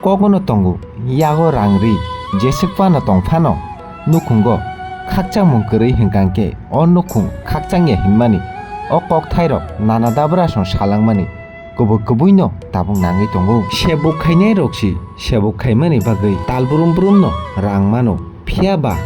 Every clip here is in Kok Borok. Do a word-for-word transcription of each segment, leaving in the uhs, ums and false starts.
Kogono tongo, yago rang ri, jeswk phano tong phano, nukhungo khakchangmung kwrwi hwnkha khe o nukhung khakchangya hinmani o kokthairok nana dabrasong salangmani kubui kubuino tabuk nangwi tongo. Sebuk khainairok si sebuk khaimani bagwi tal brum brumno rang mano. Phiya ba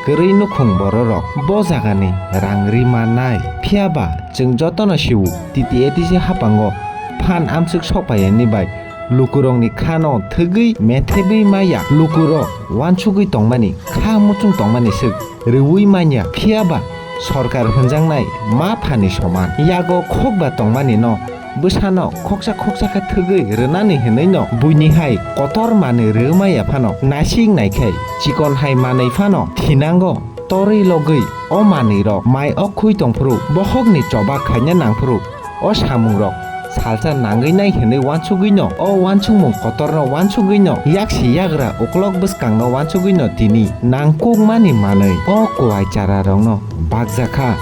kwrwi nukhung bororok bo jagani rang ri mannai. Phiya ba chwng jotono sio, T T A D C haphango phan amswk sok paiyani bai lukurokni khano thwgwi methebwi maya. Lukurok uansugwi tongmani, kha muchung tongmani swk rwui manya. Phiya ba sorkar hwnjaknai ma phani soman. Yago khokba tongmani no bwsano khoksa khoksa khe thwgwi rwnani hwnwi no buini hai kotor manwi rwmaya phano nasik naikhai chikon hai manwi phano thinango. Torwi logwi o manwi rok mai o khui tongphuru, bohokni choba khaina nangphuru, o samung rok salsa nangwi nai hwnwi uansugwi no o uansukmung kotorno uansugwi no yaksi yagra uklok bwskangno uansugwi no tini nangkukmani manwi o kuai chara rokno bakjakha.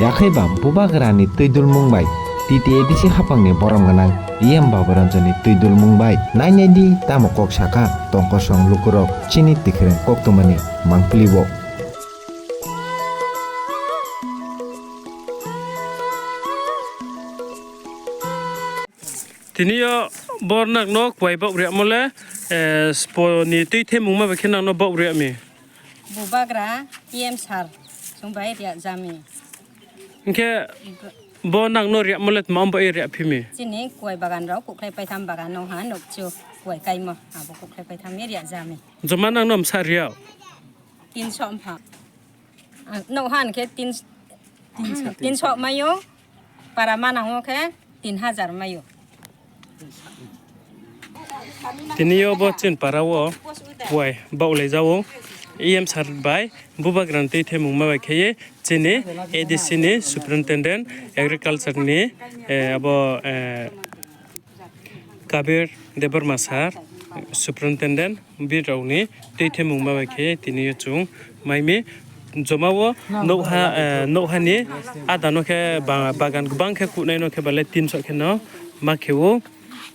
Yakhai ba bubagrani twidulmung bai T T A D C haphangni borom gwnang E M Baburanjani twidulmung bai nainai di tamo kok sakha tongkosong lukurok chini tikhireng koktwmani mangpili bo. Tini o bornakno kwai bok riamo le, eh, sponi twi themung ma bai khe nangno bok riami. Bubagra E M sir chwng bai riajami. Hinkhe bo nangno riamo le tma bai riaphimi? Chini kwai bagan rok kuklai paitham bagan no ha nukchu kwai kaimo abo kuklai paitham ni riajami. Joma nangno msa riao? Tinso wngpha. Ah, nok han khe tin, tinso mayo, para manango khe tin hajar mayo. Tini o bo chini para o kwai bok lai jao. E M sir bai bubagrani twi themung ma bai khe chini A D C ni superintendent agriculture ni, eh, abo, eh, Kabir Debbarma sir, superintendent, birokni twi themung ma bai khe tini o chwng maimi. Joma o nokha, eh, nokhani adano khe ba-, bagan kwbang khe kunaino khe belai tinso kheno ma khe o,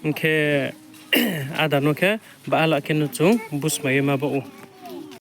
hinkhe adano khe ba ala kheno chwng busmaiwi ma bo o.